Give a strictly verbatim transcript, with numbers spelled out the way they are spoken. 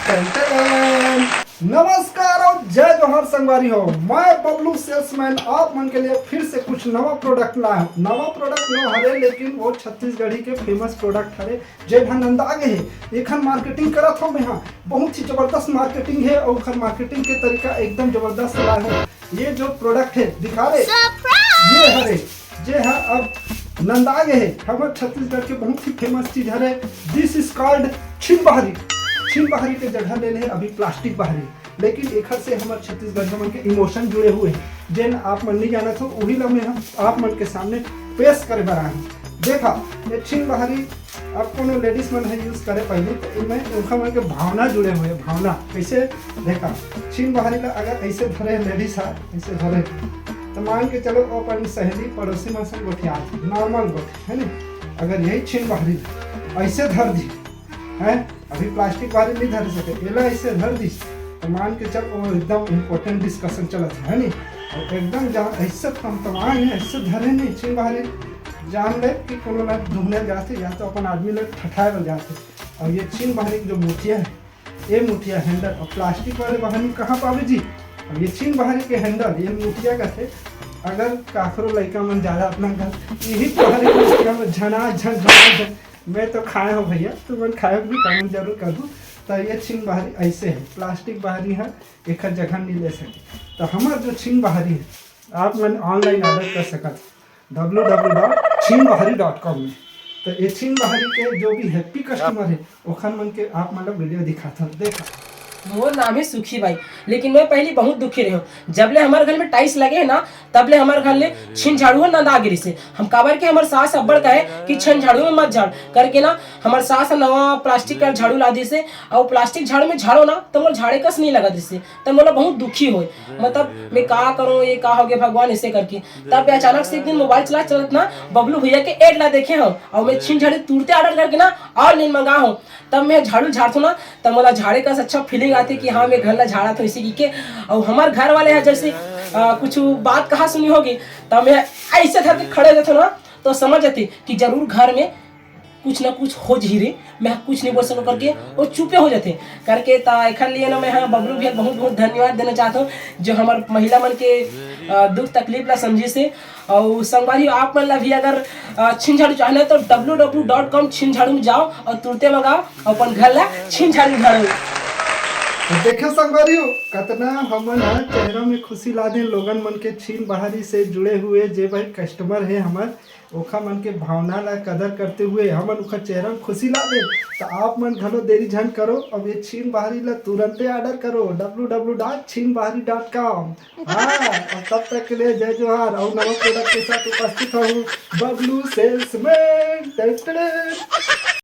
Ton ton. नमस्कार और जय जोहार संगवारी हो, मैं बबलू सेल्समैन आप मन के लिए फिर से कुछ नवा प्रोडक्ट लाया हूँ। नवा प्रोडक्ट नवा हरे, लेकिन वो छत्तीसगढ़ी के फेमस प्रोडक्ट हरे, जेन ह नंदा गे हे। एखर मार्केटिंग करत हूँ मैं, हाँ, बहुत ही जबरदस्त मार्केटिंग है और ओखर मार्केटिंग के तरीका एकदम जबरदस्त लाया हूँ। ये जो प्रोडक्ट है दिखा रे, ये हरे, जे ह अब नंदा गे हे, हमर छत्तीसगढ़ के बहुत ही फेमस चीज हरे। This is called छिन बहरी। छिन बहरी के जगह ले ले अभी प्लास्टिक बहरी, लेकिन एखर से हमर छत्तीसगढ़ मन के इमोशन जुड़े हुए हैं, जेन आप मन नहीं जानत हो, वही ला मैं हम आप मन के सामने पेश करे बर आए हूँ। देखा, ये छिन बहरी अब कोनो लेडीज मन है यूज करे पहले, तो इनमें ओखर मन के भावना जुड़े हुए, भावना। कैसे? देखा, छिन बहरी ला अगर ऐसे धरे लेडीज हा, ऐसे धरे, तो मान के चलो वो अपन सहेली पड़ोसी मन संग गोठियात हे, नॉर्मल गोठ, है नी? अगर यही छिन बहरी ला ऐसे धर दी, है, अभी प्लास्टिक बहरी नहीं धर सके, एला ऐसे धर दी, तो मान के चल वो एकदम इंपॉर्टेंट डिस्कशन चलत है, है नी? और एकदम जान ऐसे तमतमाए हैं, ऐसे धरे नहीं छिन बहरी, जान ले कि कोनो ला दुहने जाते या तो अपन आदमी ला ठठाए बर जाते। और ये छिन बहरी के जो मुठिया है, ये मुठिया हैंडल और प्लास्टिक वाले बहरी कहाँ पावे जी? अब ये छिन बहरी के हैंडल, ये मुठिया का थे, अगर काकरो लइका मन ज्यादा अपना घर यही बहरी के मुठिया में झना झन झना झन, मैं तो खाए हूँ भैया, तुमन खाए भी कमेंट जरूर कर दो। तो ये छिन बहरी ऐसे है, प्लास्टिक बहरी है, एकर जगह नहीं ले सके। तो हमार जो छिन बहरी है, आप मन ऑनलाइन ऑर्डर कर सकत डब्ल्यू डब्ल्यू डॉट छिन बहरी डॉट कॉम में। तो ये छिन बहरी के जो भी हैप्पी कस्टमर है, ओखन मन के आप मतलब वीडियो दिखात हन, देखा। मोर नाम है सुखी बाई, लेकिन मैं पहली बहुत दुखी रहे हूँ। जब ले हमारे घर में टाइल्स लगे है ना, तब ले हमारे घर ले छिन झाड़ू है नंदा गिरी से। हम काबर के हमारे सास अब्बड़ कहे कि छिन झाड़ू में मत झाड़ करके ना, हमारे सास ह नवा प्लास्टिक का झाड़ू ला दी से, और प्लास्टिक झाड़ू में झाड़ो ना तो मोर झाड़े कस नहीं लगा दिसे। तब मोला बहुत दुखी होए, मतलब मैं का करूँ, ये का हो गया भगवान, ऐसे करके। तब मैं अचानक से एक दिन मोबाइल चला चलत ना बबलू भैया के एड ला देखे हूँ, और मैं छिन झाड़ू तुरते ऑर्डर करके ना ऑनलाइन मंगा हूँ। तब मैं झाड़ू झाड़थो ना, तब मोला झाड़े का अच्छा फीलिंग आते कि हाँ, मैं घर ला झाड़ा थो इसी की के। और हमार घर वाले हैं जैसे आ, कुछ बात कहा सुनी होगी, तब मैं ऐसे धर के खड़े रहते ना, तो समझ जाते कि जरूर घर में कुछ ना कुछ हो जही रे, मैं कुछ नहीं बोल सकूँ करके वो चुपे हो जाते करके। ता एखर लिए ना मैं हाँ बबलू भैया बहुत बहुत धन्यवाद देना चाहता हूँ, जो हमार महिला मन के आ, दुख तकलीफ ला समझे से। और संगवारी आप मन ला भी अगर आ, छिन झाड़ू चाहना है तो डब्ल्यू डब्ल्यू डॉट कॉम छिन झाड़ू में जाओ और तुरते मंगाओ, अपन घर ला छिन झाड़ू झाड़ो। तो देखे संगवारी हो, कतना हमन ह चेहरा में खुशी ला दे लोगन मन के छिन बहरी से जुड़े हुए जे भाई कस्टमर है हमर, ओखा मन के भावना ला कदर करते हुए हमन ओखर चेहरा में खुशी ला दे। तो आप मन घलो देरी झन करो, अब ये छिन बहरी ला तुरंते ऑर्डर करो डब्ल्यू डब्ल्यू डॉट छिन बहरी डॉट कॉम। हाँ, और तब तक के लिए जय जोहार और नवा प्रोडक्ट के साथ उपस्थित हूँ बबलू सेल्समैन। Ton ton.